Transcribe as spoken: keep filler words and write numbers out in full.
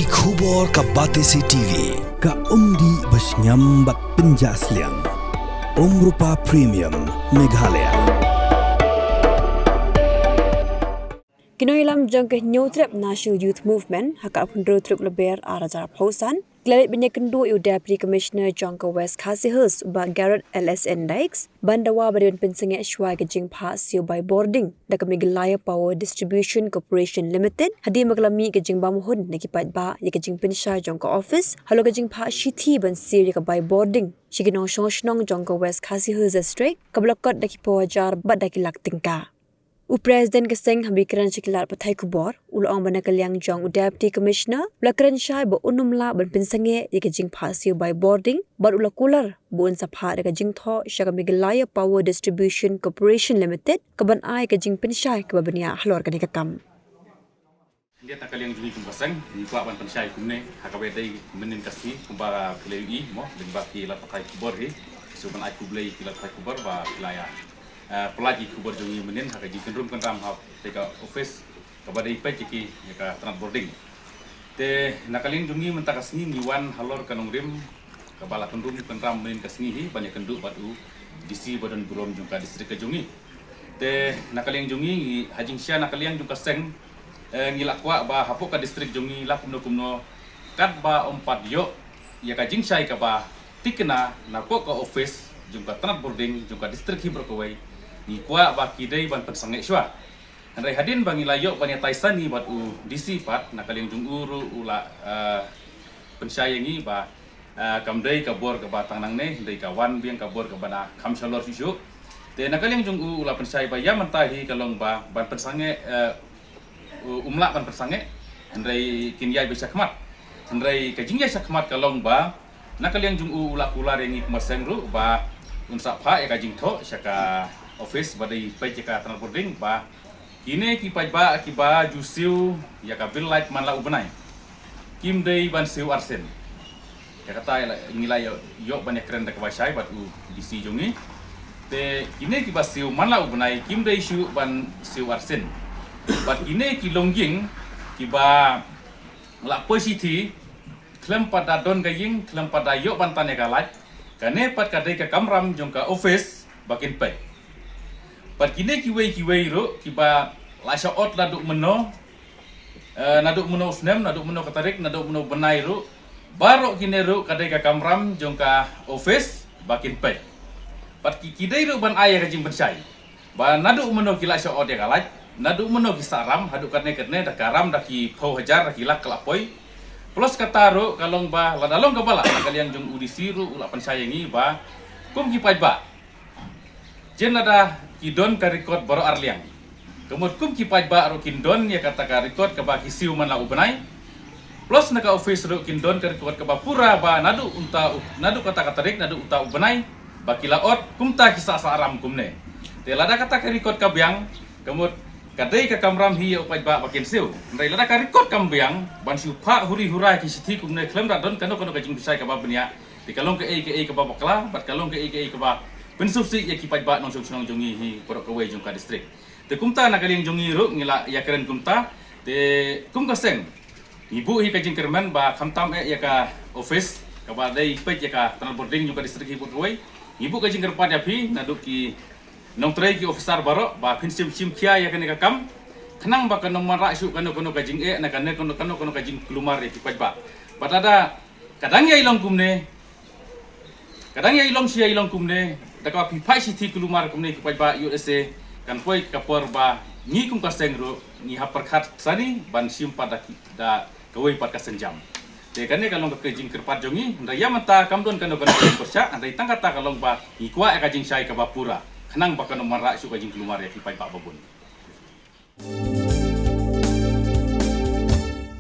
Ki khubor ka Batesi T V, ka umdih ba shngiam bad pynjah sliang. Umrupa Premium, Meghalaya. Ki nongïalam jong ka Hynñiewtrep National Youth Movement, ha ka arphew hynriew tarik Lber arhajar arphew san, ki la leit ban ïakynduh ïa u Deputy Commissioner jong ka West Khasi Hills, Bah Garod L S N Dykes, ban dawa ba dei ban pynsangeh shuwa ïa ka jingphah siew bai bording da ka Meghalaya Power Distribution Corporation Limited, hadien ba ka la mih ka jingbam hun na ki paidbah ïa ka jingpynshai jong ka office halor ka jingphah shithi ban siew ïa ka bai bording sha ki nongshong shnong jong ka West Khasi Hills District, kaba la kot da ki phew hajar bad da ki lak tyngka. U President ka seng, haba kren sha ki lad pathai khubor, u la ong ba na ka liang jong u Deputy Commissioner, u la kren shai ba un ym lah ban pynsangeh ïa ka jingphah siew bai bording, bad u la kular ba un sa phah da ka jingthoh sha ka Meghalaya Power Distribution Corporation Limited, kaban ai ka jingpynshai kaba bniah halor kane ka kam. Khyndiat, na ka liang jong ngi kum ka seng, ngi kwah ban pynshai kumne ha kaba ïadei mynnin ka sngi, kumba phi la ïohi mo, lyngba ki lad pathai khubor hi. Shu ban ai khublei ki lad pathai khubor ba phi la ïa, eh, pynlait ïa ki khubor jong ngi mynnin ha ka jingkynrum kynram ha ka office kaba dei peit ïa ki, ïa ka tnat bording. Te na ka liang jong ngi mynta ka sngi ngi wan halor ka nongrim kaba la kynrum kynram mynnin ka sngi hi ban ïakynduh bad u D C ba don burom jong ka district ka jong ngi. Te na ka liang jong ngi, ngi ha jingshai na ka liang jong ka seng, eh, ngi la kwah ba hapoh ka district jong ngi la kumno kumno, katba ym pat ïoh ïa ka jingshai kaba thikna napoh ka office jong ka tnat bording jong ka district hi baroh kawei, ngi kwah ba ki dei ban pynsangeh shuwa. Hynrei hadien ba ngi la ïoh ban ïatai sani bad u D C pat, na ka liang jong u ruh u la, eh, pynshai ïa ngi ba, eh, kam dei ka bor kaba tang nangne, hynrei ka wan biang ka bor kaba na kham shalor shuh shuh. Te na ka liang jong u, u la pynshai ba ïa mynta hi ka long ba ban pynsangeh, eh, u-, um lah ban pynsangeh, hynrei kin ïai ba shakhmat. Hynrei ka jingïai shakhmat ka long ba na ka liang jong u, u la kular ïa ngi kum ka seng ruh ba un sa phah ïa ka jingthoh sha ka office ba dei peit ïa ka tnat bording ba kine ki paidbah kiba ju siew ïa ka bill light man la u bnai, kim dei ban siew arsien. Ïa kata ïa la, ngi la ïoh, ïoh ban ïakren da kaba shai bad u D C jong ngi. Te kine kiba siew man la u bnai kim dei shuh ban siew arsien. Bad kine ki longïing kiba la poi shithi khlem pat da don ka ïing, khlem pat da ïoh ban tan ïa ka light, kane pat ka dei ka kamram jong ka office ba kin peit. Bad kine kiwei kiwei ruh kiba la shah ot naduh mynno, eh, naduh mynno u snem, naduh mynno ka tarik, naduh mynno u bnai ruh, baroh kine ruh ka dei ka kamram jong ka office ba kin peit. Bad ki, ki dei ruh ban ai ïa ka jingpynshai ba naduh mynno ki la shah ot ïa ka light, naduh mynno ki sah ram, haduh katne katne, da ka ram da ki phew hajar, da ki lak ka la poi. Plus kata ruh ka long ba lada long kaba lah, na ka liang jong u D C ruh u la pynshai ïa ngi ba kum ki paidbah, jen lada ki don ka record baroh arliang, ka mut kum ki paidbah ruh kin don ïa kata ka record kaba ki siew man la u bnai. Plus na ka office ruh kin don ka record kaba pura ba naduh uta u, naduh kata ka tarik, naduh uta u bnai ba ki la ot, kumta ki sah sah ram kumne. Te lada kata ka record ka biang, ka mut ka dei ka kamram hi ïa u paidbah ba kin siew. Hynrei lada ka record kam biang, ban shu phah huri hura ki shithi kumne khlem da don kano kano ka jingpynshai kaba bniah, te ka long kaei kaei kaba bakla, bad ka long kaei kaei kaba pynsngewsih ïa ki paidbah nongshong shnong jong ngi hi baroh kawei jong ka district. Te kumta na ka liang jong ngi ruh ngi la ïakren kumta. Te kum ka seng ngi buh hi ka jingkyrmen ba khamtam eh ïa ka office kaba dei peit ïa ka tnat bording jong ka district hi baroh kawei. Ngi buh ka jingkyrpad ïa phi naduh ki nongtrei, ki officer baroh, ba phin shim shim khia ïa kane ka kam, khnang ba kan ym wanrah shuh kano kano ka jingeh, na kane kano kano kano ka jingkulmar ïa ki paidbah. Bad lada ka dang ïai long kumne, ka dang ïai long shi ïai long kumne, da kaba phi phah shithi kulmar kumne ki paidbah, ïoh lehse kan poi ka por ba ngi kum ka seng ruh ngi hap pyrkhat sani ban shim pat da ki, da kawei pat ka sienjam. Te kane ka long ka jingkyrpad jong ngi, hynrei ïa mynta kam don kano kano ka jingpyrshah, hynrei tang kata ka long ba ngi kwah ïa ka jingshai kaba pura, khnang ba kan ym wanrah shuh ka jingkulmar ïa ki paidbah babun.